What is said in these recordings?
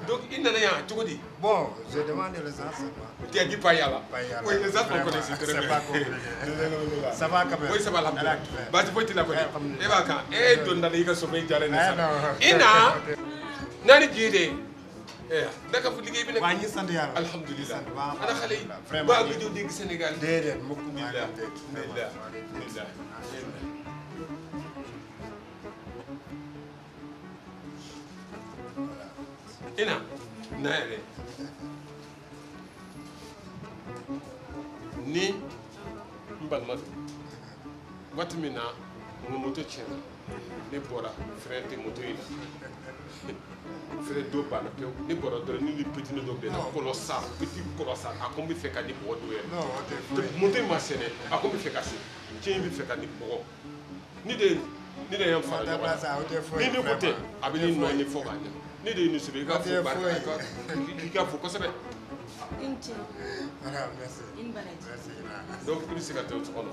Donc, il n'en a rien, tu dis. Bon, j'ai demandé l'essence seulement. Tu as dit pas yala. Oui, l'essence, on connaît. C'est pas compliqué. Ça va quand même. Oui, ça va. Bah, tu peux te la connaître. Et bah, quand. Et donne la ligue sur les jarres. Et na. Nani jide. Eh, d'accord, vous ligue bien. Alhamdulillah. Ana xalé. Ba nga ñew dégg Sénégal. Dédé, mukk. Billah. Billah. Ina na yɛrɛ ni n balima don waati min na n ka moto tiɲɛna ne bɔra frein tɛ moto in na frein dɔ banna pewu ne bɔra dɔrɔn ni petit dɔ bɛ na kɔlɔsa petit kɔlɔsa a ko n bɛ fɛ ka ni bɔgɔ don yɛrɛ moto in ma sɛnɛ a ko n bɛ fɛ ka se tiɲɛ bɛ fɛ ka ni bɔgɔ ni de ye n fara ɲɔgɔn kan ni ne ko tɛ a bɛ ne nɔ ye fɔ ka ɲɛ. Ne de ye nin sɛbɛn i ka fo barika i ka fo kosɛbɛ. I ni ce. Voilà, merci. I ni baraji. Merci. Donc i bɛ se ka to so kɔnɔ.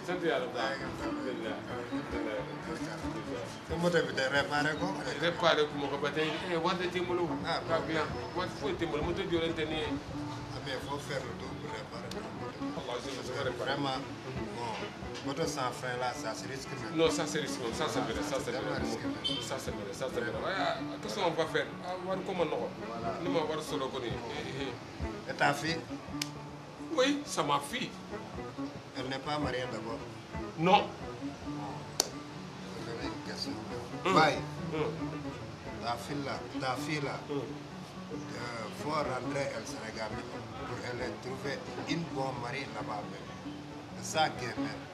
Sant yàlla bu baax. Sa moto bi tey réparé ko. Réparé ku ma ko ba tey war na tɛ n bolo. K'a dilan wari foyi tɛ n bolo moto jɔlen tɛ ne ye. Mais il faut faire le tout pour réparer la moto. Allah, je vais réparer. Vraiment, bon, moto sans frein là, ça se risque même. Non, ça c'est risque, ça c'est vrai, ça c'est vrai. Ça c'est vrai, ça c'est vrai. Qu'est-ce qu'on va faire? Wari ko ma nɔgɔ. Ni ma wari sɔrɔ kɔni. Et ta fille? Oui, c'est ma fille. Elle n'est pas mariée d'abord? Non. J'avais une question. Bye. Ta fille là, faut rentrer au Sénégal pour aller trouver une bonne mari là-bas même. C'est ça qui est merde.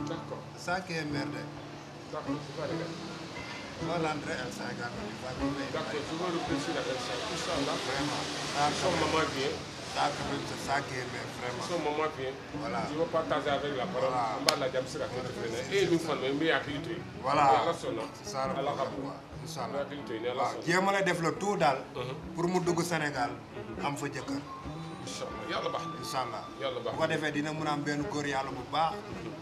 D'accord. C'est ça qui est merde. D'accord, je vais regarder. Faut rentrer au Sénégal, tu vas trouver une. D'accord, je vais réfléchir avec ça. Inch'Allah. Vraiment. Son maman vient. Ça, c'est ça qui est merde, vraiment. Son maman vient. Voilà. Je vais partager avec la parole. Voilà. On va la dire, c'est la et nous faisons, mais à qui tu es. Voilà. C'est ça. Allah Inch'Allah. Waaw jéem a la def le tout daal. Pour mu dugg Sénégal am fa jëkkër. Inch'Allah yàlla baax na. Inch'Allah yàlla baax bu ko defee dina mun a am benn góor yàlla bu baax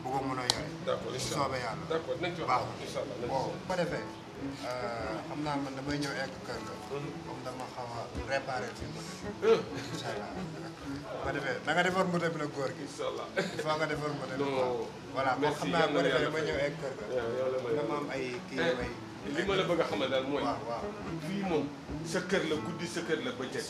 bu ko mun a yore. D'accord bu soobee yàlla. D'accord nañ ci wax baax Inch'Allah. Bon bu ko defee xam naa man damay ñëw egg kër ga. Comme dama xaw a réparer fii moto bi. Inch'Allah bu ko defee na nga defar moto bi nag góor gi. Inch'Allah il faut nga defar moto bi. Voilà kon xam naa bu ko defee damay ñëw egg kër ga. Dama am ay kii may. Li ma la bëgg a xamal daal mooy. Waaw fii moom sa kër la guddi sa kër la bëccëg.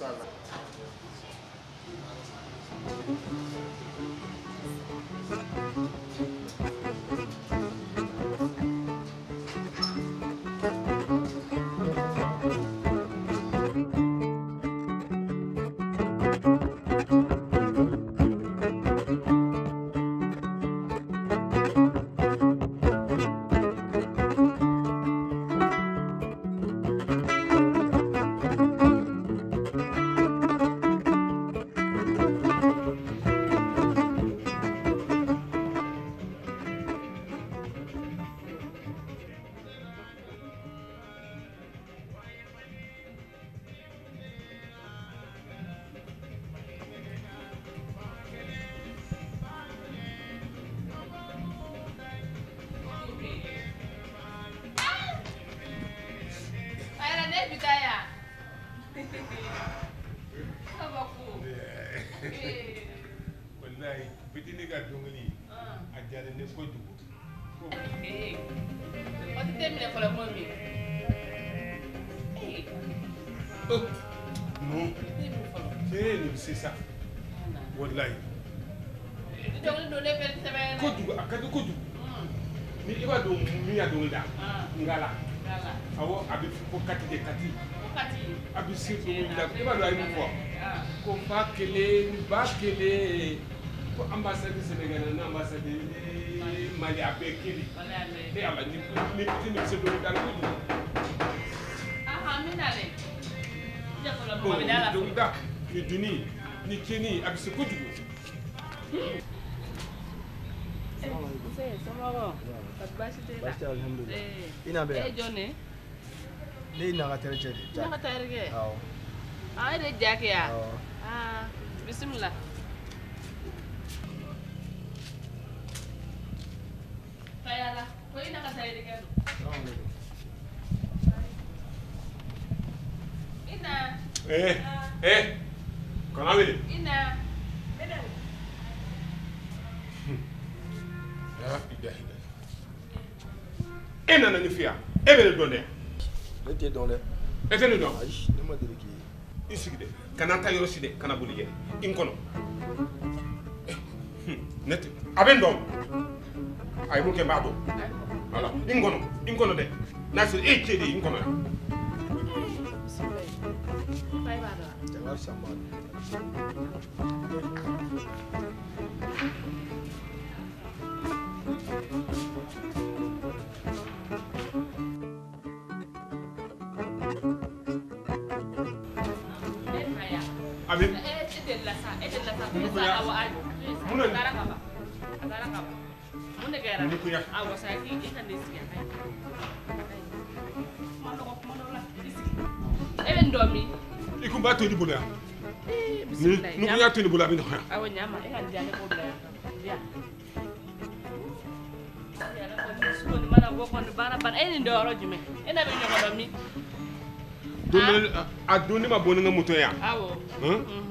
Wallahi bitini ka dongili a diyara ne kojugu. O tɛ minɛ fɔlɔ ko min. Non. Nin bɛ se sa. Walayi. Kojugu a ka di kojugu. Ni i b'a dɔn min y'a dɔnkili da. Ngala. Awɔ a bɛ fɔ ko Kati de Kati. A bɛ se dɔnkili da i b'a dɔn a ye mun fɔ. Ko fa kelen ba kelen ko ambassade Sénégal ni ambassade Mali a bɛɛ kelen. E ala ni ni bɛ se dɔnkili da la kojugu. Ahan n bɛ na dɛ. Dɔnkili da ni dunni ni tiɲɛni a bɛ se kojugu. Baasi tɛ Baasi alhamdulillah. I na bɛ yan. E jɔn ne? Ne ye na ka terikɛ de ye. Na ka terikɛ? Awɔ. Ah, e de ja kɛ yan? Awɔ. Ah, bisimila. Fayala, ko i na ka terikɛ don. Salaamaaleykum. I na. Kana wele. I na. E nana ni fiya e bɛ ne dɔn dɛ. Ne t'e dɔn dɛ. E tɛ ne dɔn. Ayi ne ma deli k'i ye. I sigi dɛ kana taa yɔrɔ si dɛ kana boli kɛ i n kɔnɔ. Ne tɛ a bɛ n dɔn a ye mun kɛ n b'a dɔn wala i n kɔnɔ dɛ n'a sɔrɔ e ye cɛ de ye i n kɔnɔ yan. Janga Samba. Abi. I kun b'a to i bolo yan. Ni kun y'a to i bolo a bɛ nɔgɔya. Awɔ ɲama e ka nin diya ne k'o bila yan. Kɔni mana bɔ kɔni baara banna e nin dɔn yɔrɔ jumɛn e n'a bɛ ɲɔgɔn dɔn min. A don ne ma bɔ ni n ka moto ye yan. Awɔ.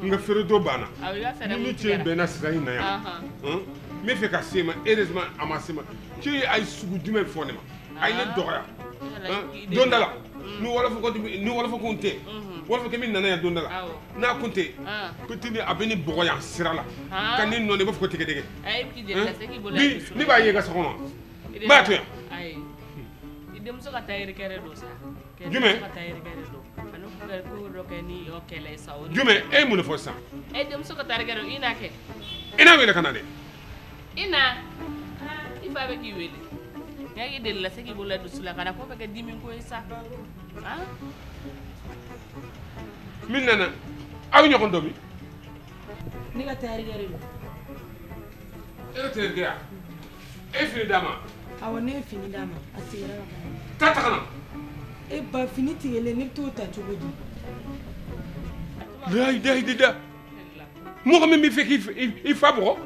N ka feere dɔ banna. Awɔ i ka fɛɛrɛ ni ne cɛ bɛnna sira in na yan. N bɛ fɛ ka se ma heureusement a ma se ma. Cɛ ye a ye sugu jumɛn fɔ ne ma. A ye ne dɔgɔya. Don da la ni wɔlɔfɔ kun tɛ. Wɔlɔfɔkɛ min nana yan don da la. N'a kun tɛ. Petit a bɛ ne bɔgɔ yan sira la. Ka ne nɔɔni i b'a fɔ ko tigɛdɛgɛ. Bi ne b'a ye n ka so kɔnɔ. N b'a to yan. Ayi. I denmuso ka tayɛrikɛ de don sa. Jumɛn? Ka tayɛrikɛ de don. Ani ko dɔ kɛ ni o kɛlɛ ye sa. Jumɛn? E ye mun de fɔ sisan? E denmuso ka tayɛrikɛ don i n'a kɛ. I n'a wele ka na dɛ. I na. I fa bɛ k'i wele. Nka k'i delila se k'i bolo dusu la ka na ko bɛ kɛ dimi ko ye sa. Min nana aw bɛ ɲɔgɔn dɔn min? Ne ka tayɛrikɛ de don. E ka tayɛrikɛ ya? E fini d'a ma? Awɔ ne ye fini d'a ma a sigira ka ban. Taa ta ka na. E ba fini tigɛlen ne bɛ t'o ta cogo di? La ilaha illallah. Mɔgɔ min bɛ fɛ k'i fa bugɔ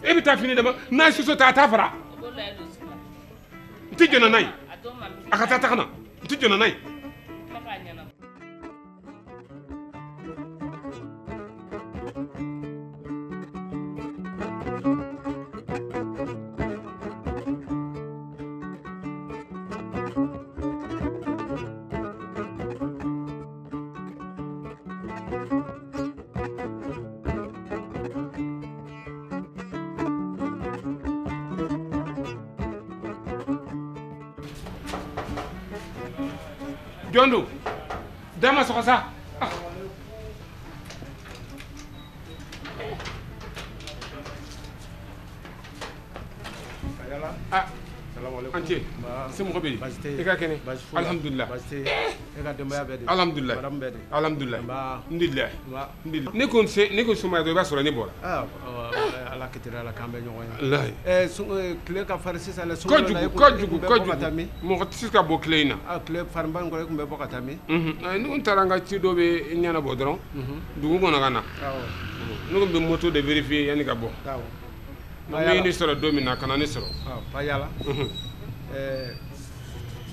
e bɛ taa fini d'a ma n'a ye soso ta a t'a fara. N tɛ jɛn n'a ye. A ka taa ta ka na n tɛ jɛn n'a ye. Jɔn don da ma sɔgɔ sa. An ce somɔgɔw bɛ di? I ka kɛnɛ? Alihamudulila. E ka denbaya bɛɛ di? Alihamudulila. Madame bɛɛ di? Alihamudulila. N delila. Ne ko soma dɔrɔn i b'a sɔrɔ ne bɔra. Ala kitira ala k'an bɛ ɲɔgɔn ye. Walahi. Tile ka farin sisan dɛ. Kojugu kojugu kojugu. Mɔgɔ tɛ se ka bɔ tile in na. Tile farinba in kɔrɔ e tun bɛ bɔ ka taa min? Ne kun taara n ka ci dɔ bɛ ɲɛnabɔ dɔrɔn. Dugu kɔnɔ ka na. Ne kun bɛ moto de vérifier yanni ka bɔ. N bɛ ne sɔrɔ don min na ka na ne sɔrɔ. Payala.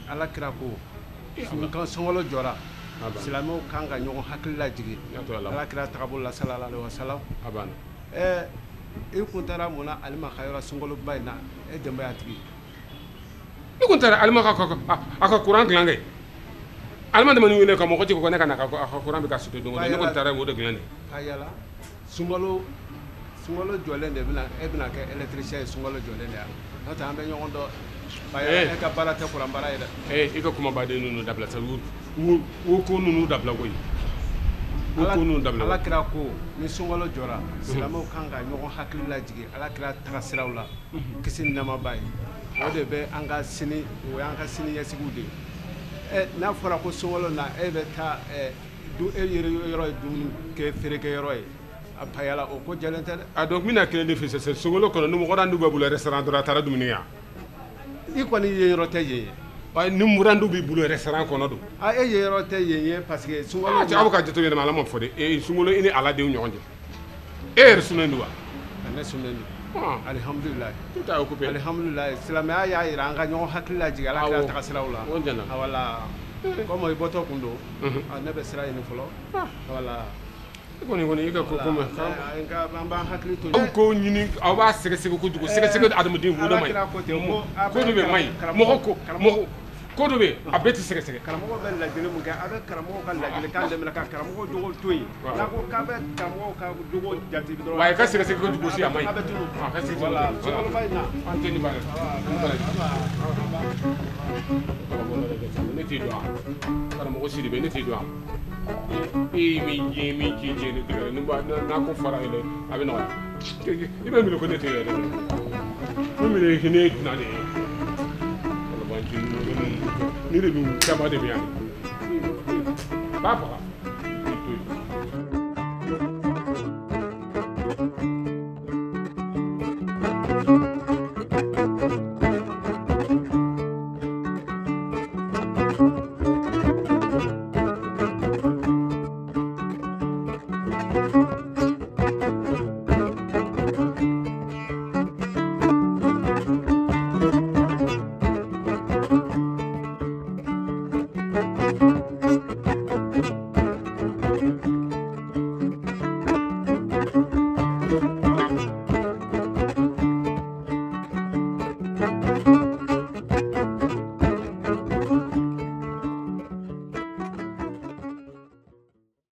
Ala kira ko kan sunkalo jɔra silamɛw kan ka ɲɔgɔn hakili lajigin ala kira tagabolo la sallallahu alaihi wasallam. I kun taara mun na Alima ka yɔrɔ sunkaloba in na e denbayatigi? Ne kun taara Alima ka a ka courant dilan kɛ. Adamaden wele ka mɔgɔ ci ko ne ka na ka courant bɛ ka sauter don o don, ne kɔni taara o de dilan de. Payala, sunkalo jɔlen de bɛna e bɛna kɛ électricien ye, sunkalo jɔlen de yan, n'o tɛ an bɛ ɲɔgɔn dɔn. Payala, e ka baara tɛ courant baara ye dɛ. I ka kumabaden ninnu dabila sa, wo ko ninnu dabila koyi. Ala kira ko ni sunkalo jɔra, silamɛw kan ka ɲɔgɔn hakili lajigin Ala kira tagasiraw la, kisi ni nɛɛma b'a ye. O de bɛ an ka sini, o y'an ka sini ɲɛsigiw de ye. N'a fɔra ko sunkalo na e bɛ taa e yɛrɛ yɔrɔ ye dumuni kɛ feerekɛyɔrɔ ye, a Payala o ko jɛlen tɛ dɛ. A donc n bɛna kelen de f'i ye sisan, sunkalo kɔnɔ ni mɔgɔ rendu bɛ bolo restaurant dɔrɔn a taara dumuni yan. I kɔni ye yɔrɔ tɛ yen ye. Ni rendu b'i bolo restaurant kɔnɔ don. A e ye yɔrɔ tɛ yen ye parce que sunkalo. Cɛ aw bɛ ka jate yɛlɛma Ala ma fɔ dɛ, sunkalo i ni Ala denw ɲɔgɔn cɛ. E yɛrɛ sunnen don wa? Ne sunnen don. Alihamudulilayi. Tout a occupé. Alihamudulilayi, silamɛya y'a jira an ka ɲɔgɔn hakili lajigin Ala kira tagasiraw la. O jɛna. Wala komi i bɔtɔ kun don, ne bɛ sira ɲini fɔlɔ. Wala. I kɔni i ka ko ko mɛn. An b'an hakili to. Aw ko ɲini, aw b'a sɛgɛsɛgɛ kojugu, sɛgɛsɛgɛ adamaden ko dɔ man ɲi. Ko dɔ bɛ man ɲi, mɔgɔ ko mɔgɔ ko dɔ bɛ yen a bɛɛ tɛ sɛgɛsɛgɛ. Karamɔgɔ bɛ lajɛli mun kɛ, a bɛ karamɔgɔ ka lajɛlikan dɛmɛ ka karamɔgɔ jogo to yen. N'a ko k'a bɛ karamɔgɔ ka jogo jate dɔrɔn. Wa i ka sɛgɛsɛgɛ kojugu si a man ɲi. A bɛ tunu. A ka sɛgɛsɛgɛ. Wala sunkaloba in na. An tɛ nin baara. Ne t'i dɔn wa? Karamɔgɔ Sidibe ne t'i dɔn wa? E min ye min ci ci ne tigɛ ni n'a ko fara yɛrɛ a bɛ nɔgɔya. I bɛ minɛ ko ne tɛ yɛrɛ. Ne minɛ ne ye dunan de ye. Ni de bɛ caman de bɛ yan. B'a faga.